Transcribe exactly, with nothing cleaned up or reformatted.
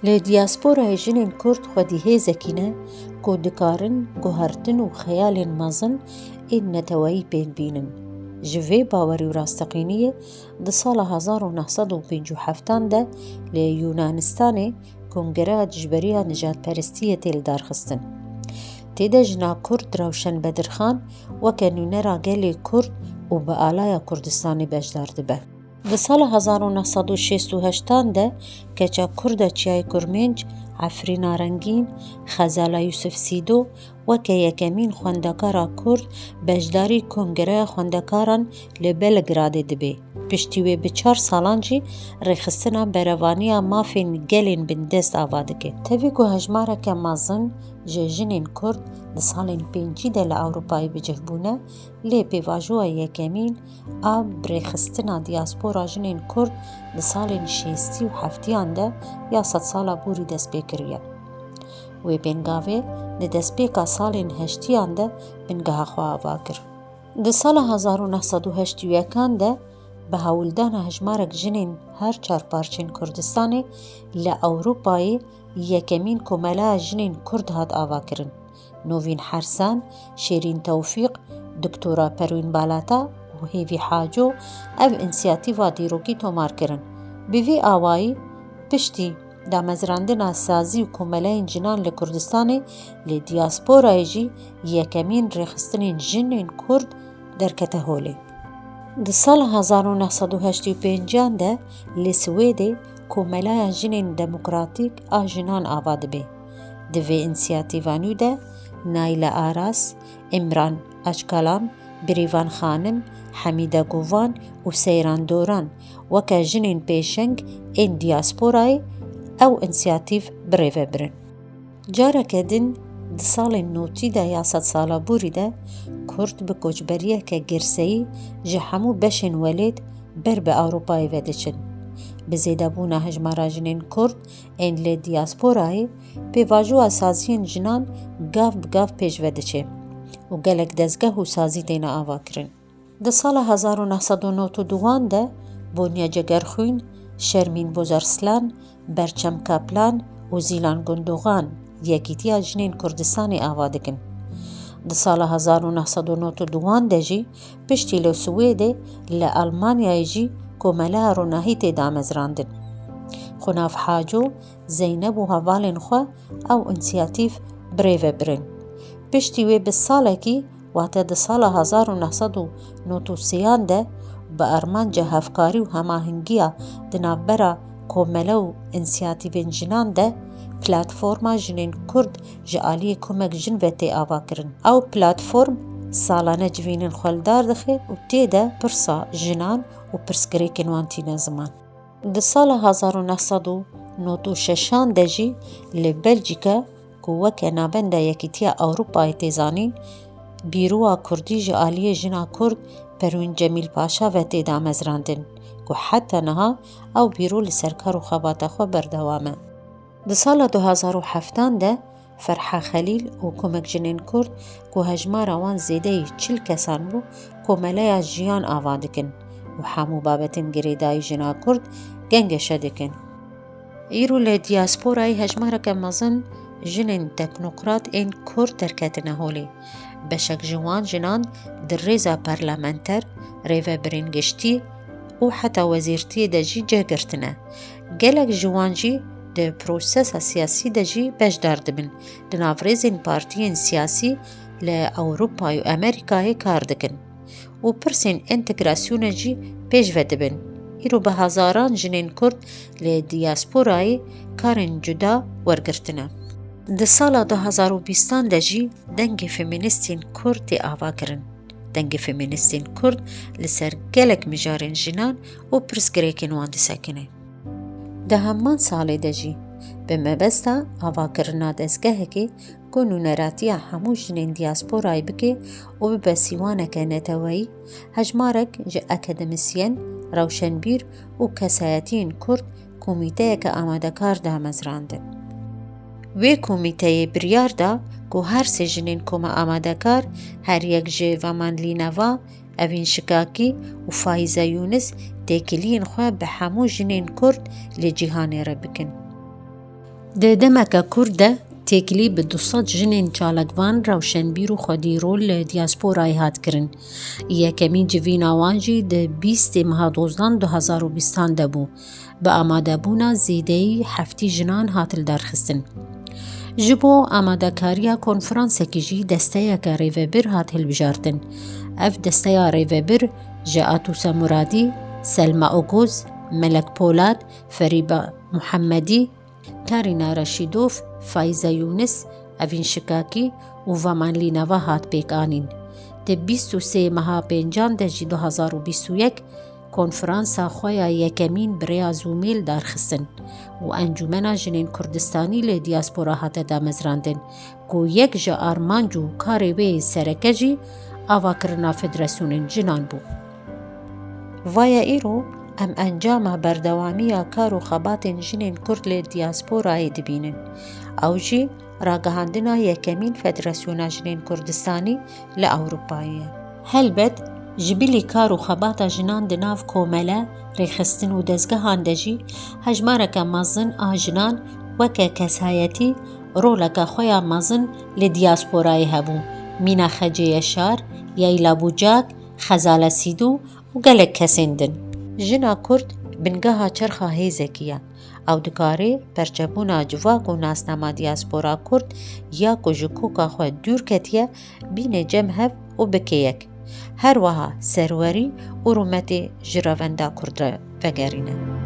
Li diasporayê jinên Kurd xwedî hêzekî ne ku dikarin guhertin û xeyalên mezin ên neteweyî pê bînin. Ji vê bawerî û rasteqîniyê di sala hezar û neh sed û pêncî û heftan de li Yunanistanê Kongereya Dijberiya Nijadperestiyê tê lidarxistin. Tê de jina Kurd Rewşen Bedirxan weke nûnera gelê Kurd û bi alaya Kurdistanê beşdar dibe. Di sala hezar û neh sed û şêst û heştan de keça Kurda Çiyayê Kurmênc, Efrîna Rengîn, Xezala Yusuf Sîdo, weke yekemîn xwendekara Kurd beşdarî Kongereya Xwendekaran li Belgradê dibe. Piştî wê bi çar salan jî rêxistina berevaniya mafên gelên bindest ava dike. Tevî ku hejmareke mezin ji jinên Kurd di salên pêncî de li Ewropayê bi cih bûne, lê pêvajoya yekemîn a birêxistina diaspora jinên Kurd di salên şêstî û heftiyan de ya sedsala borî dest pê kiriye. Wê pêngavê di destpêka salên heştiyan de bingeha xwe ava kir. Di sala hezar û neh sed û heştê û yekan de bi hewldana hejmarek jinên her çar parçên Kurdistanê li Ewropayê yekemîn Komeleya Jinên Kurd hat avakirin. Novîn Hersen, Şêrîn Tewfîq, Doktora Perwîn Balata û Hêvî Haco ev însiyatîfa dîrokî tomar kirin. Bi vî awayî, piştî damezrandina sazî û komeleyên jinan li Kurdistanê, li diasporayê jî yekemîn rêxistinên jinên Kurd derkete holê. Di sala hezar û neh sed û heştê û pêncan de li Swêdê Komeleya Jinên Demokratîk a Jinan ava dibe. Di vê însiyatîfa nû de Naîle Aras, Îmran Açkalam, Birîvan Xanim, Hemîde Govan û Seyran Doran weke jinên pêşeng ên diasporayê ew însiyatîf birêve birin. Careke din di salên notî de ya sedsala borî de Kurd bi koçberiyeke girseyî ji hemû beşên welêt ber bi Ewropayê ve diçin. Bi zêdebûna hejmara jinên Kurd ên li diasporayê, pêvajoya saziyên jinan gav bi gav pêş ve diçe û gelek dezgeh û sazî têne avakirin. Di sala hezar û neh sed û nod û duan de Bonya Cegerxwîn, Şermîn Bozarslan, Berçem Kaplan û Zîlan Gundogan Yekîtiya Jinên Kurdistanê ava dikin. Di sala hezar û neh sed û nod û duan de jî piştî li Swêdê, li Almanyayê jî Komeleya Ronahî tê damezrandin. Xunav Haco, Zeyneb û hevalên xwe ew însiyatîf birêve birin. Piştî wê bi salekî, wate di sala hezar û neh sed û nod û sêyan de bi armanca hevkarî û hemahengiya di navbera komele û însiyatîfên jinan de Platforma Jinên Kurd ji aliyê Komek Jin ve tê avakirin. Ew platform salane civînên xwe li dar dixe û tê de pirsa jinan û pirsgirêkên wan tîne ziman. Di sala hezar û neh sed û nod û şeşan de jî li Belcîka, ku weke navenda Yekîtiya Ewropayê tê zanîn, Bîroya Kurdî ji aliyê jina Kurd Perwîn Cemîl Paşa ve tê damezrandin, ku heta niha ew bîro li ser kar û xebata xwe berdewam e. Di sala du hezar û heftan de Ferha Xelîl û Komek Jinên Kurd, ku hejmara wan zêdeyî çil kesan bû, Komeleya Jiyan ava dikin û hemû babetên girêdayî jina Kurd gengeşe dikin. Îro li diasporayê hejmareke mezin jinên teknokrat ên Kurd derketine holê. Beşek ji wan jinan di rêza parlamenter, rêvebirên giştî û heta wezîrtiyê de jî cih girtine. Gelek ji wan jî di prosesa siyasî de jî beşdar dibin, di nav rêzên partiyên siyasî li Ewropa û Amerîkayê kar dikin û pirsên entegrasyonê jî pêş ve dibin. Îro bi hezaran jinên Kurd li diasporayê karên cuda wergirtine. Di sala du hezar û bîstan de jî dengê feministên Kurd tê avakirin. Dengê feministên Kurd li ser gelek mijarên jinan û pirsgirêkên wan disekine. Di heman salê de jî bi mebesta avakirina dezgehekê ku nûneratiya hemû jinên diasporayê bike û bibe sîwaneke neteweyî, hejmarek ji akademîsyen, rewşenbîr û kesayetiyên Kurd komîteyeke amadekar damezrandin. Wê komîteyê biryar da ku her sê jinên koma amadekar, her yek ji Vaman Lîneva, Evîn Şikakî û Faize Yûnis têkiliyên xwe bi hemû jinên Kurd li cîhanê re bikin. Di demeke kurt de têkilî bi du sed jinên çalakvan, rewşenbîr û xwedî rol li diasporayê hat kirin. Yekemîn civîna wan jî di bîstê meha dozdan du hezar û bîstan de bû. Bi amadebûna zêdeyî heftî jinan hat lidarxistin. Ji bo amadekariya konferansekî jî desteyeke rêvebir hat hilbijartin. Ev desteya rêvebir ji Atûse Muradî, Selma Oguz, Melek Polat, Ferîba Muhemmedî, Karîna Reşîdov, Faize Yûnis, Evîn Şikakî û Vaman Lîneva hat pêk anîn. Di bîst û sê meha pêncan de jî du hezar û bîst û yek konferansa xwe ya yekemîn bi rêya Zoomê li dar xistin û Encûmena Jinên Kurdistanî li diaspora hate damezrandin, ku yek ji armanc û karê wê yê sereke jî avakirina federasyonên jinan bû. Vaya îro em encama berdewamiya kar û xebatên jinên Kurd li diasporayê dibînin. Ew jî ragihandina yekemîn Federasyona Jinên Kurdistanî li Ewropayê ye. Helbet, ji bilî kar û xebata jinan di nav komele, rêxistin û dezgehan de jî hejmareke mezin a jinan weke kesayetî roleke xwe ya mezin li diasporayê hebû. Mîna Xecê Yaşar, Yeyla Bucak, Xezale Sîdû û gelek kesên din. Jina Kurd bingeha çerxa hêzekî ye. Ew dikare perçebûna civak û nasnama diaspora Kurd ya ku ji koka xwe dûr ketiye, bîne cem hev û bike yek. Her wiha serwerî û rûmetê ji revenda Kurd re vegerîne.